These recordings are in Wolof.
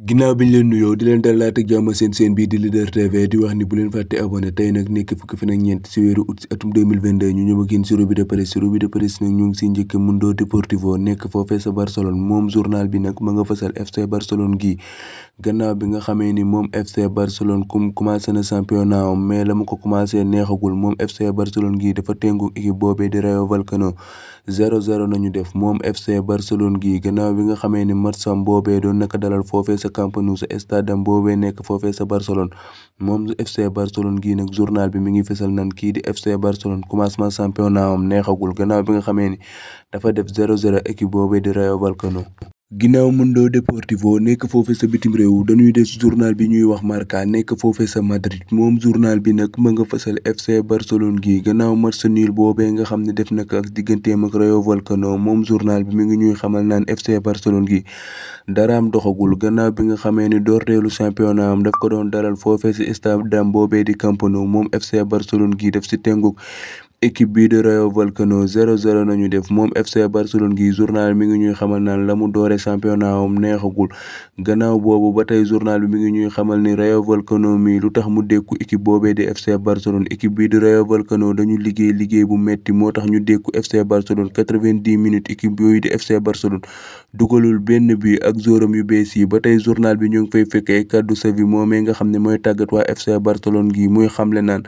ginnaaw bi ñu leen nuyoo di leen dalalaat ak jàmm seen bii di Leader TV di wax ni bu leen fàtte abonné tey nag nekk fukki fan ak ñeent si weeru août si atum 2022 ñu ñëw ak yéen si revue de presse nag ñu ngi si njëkk Mundo Deportivo nekk foofee sa Barcelone moom journal bi nag ma nga fasal FC Barcelone gi gannaaw bi nga xamee ni moom FC Barcelone commencé na championnat am mais la mu ko commencé neexagul moom FC Barcelone gi dafa tengu équipe boobee di Rayo Vallecano 0-0 nañu def moom FC Barcelone gi gannaaw bi nga xamee ni matcham boobee doon naka dalal foofee sa Camp Nou sa stade am boobee nekk foofee sa Barcelone moom FC Barcelone gi nag journal bi mi ngi fesal nan kii di FC Barcelone commencement championnat am neexagul gannaaw bi nga xamee ni dafa def 0-0 équipe boobee di Rayo Vallecano. ginnaaw Mundo Deportivo nekk foofee sa bitim réew dañuy des journal bi ñuy wax Marca nekk foofee sa Madrid moom journal bi nag ma nga fasal FC Barcelone gi gannaaw match nul boobee nga xam ne def na ko ak digganteem ak Rayo Vallecano moom journal bi mi ngi ñuy xamal naan FC Barcelone gi daraam doxagul gannaaw bi nga xamee ni doorteelu championnat am daf ko doon dalal foofee si stade am boobee di Camp Nou moom FC Barcelone gi def si tenguk équipe bii de Rayo Vallecano 0-0 nañu def moom FC Barcelone gi journal mi ngi ñuy xamal naan la mu doore championnat am neexagul gannaaw boobu ba tey journal bi mi ngi ñuy xamal ni Rayo Vallecano mi lu tax mu dékku équipe boobee di FC Barcelone équipe bii di Rayo Vallecano dañu liggéey bu metti moo tax ñu dékku FC Barcelone 90 minutes équipe yooyu di FC Barcelone dugalul benn bi ak jouram yu bees yi ba tey journal bi ñu ngi fay fekk ay kàddu Xavi moomee nga xam ne mooy tàggat waa FC Barcelone gi muy xamle naan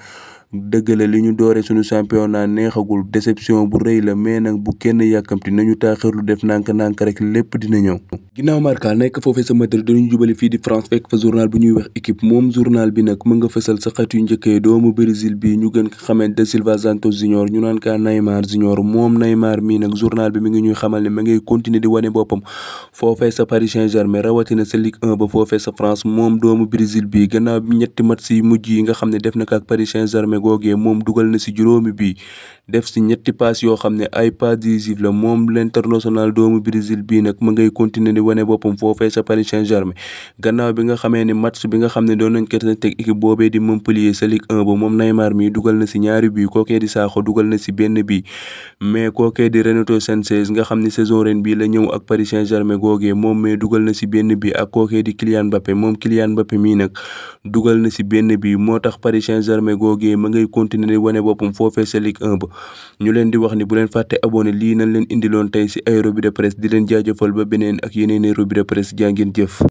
dëgg la li ñu doore suñu championnat neexagul déception bu rëy la mais nag bu kenn yàkkamti nañu taaxirlu def nànk-nànk rek lépp dina ñëw. ginnaaw Marca nekk foofee sa Madrid dañu jubali fii di France fekk fa journal bu ñuy wax équipe moom journal bi nag mën nga fësal sa xët yu njëkkee doomu Brésil bi ñu gën ko xamante da Silva Santos Junior ñu naan kaa Neymar Junior moom Neymar mii nag journal bi mi ngi ñuy xamal ne ma ngay continuer di wane boppam foofee sa Paris Saint-Germain rawatina sa Ligue 1 ba foofee sa France moom doomu Brésil bi gannaaw ñetti match yi mujj yi nga xam ne def na ko ak Paris Saint-Germain googee moom dugal na si juróomi bi def si ñetti pass yoo xam ne ay pass décisif la moom l'international doomu Brésil bii nag ma ngay continuer di wane boppam foofee sa Paris Saint-Germain gannaaw bi nga xamee ne match bi nga xam ne doon nañ ko teg équipe boobee di Montpellier sa Ligue 1 ba moom Neymar mi dugal na si ñaari bi kookee di Sakho dugal na si benn bi mais kookee di Renato Sanchez nga xam ne saison ren bii la ñëw ak Paris Saint-Germain googee moom mais dugal na si benn bi ak kookee di Kylian Mbappé moom Kylian Mbappé mii nag dugal na si benn bi moo tax Paris Saint-Germain googee ma ngay continuer di wane boppam foofee sa Ligue 1 ba ñu leen di wax ni bu leen fàtte abonné lii nañ leen indiloon tey si ay revue de presse di leen jaajëfal ba beneen ak yeneen revue de presse jaa ngeen jëf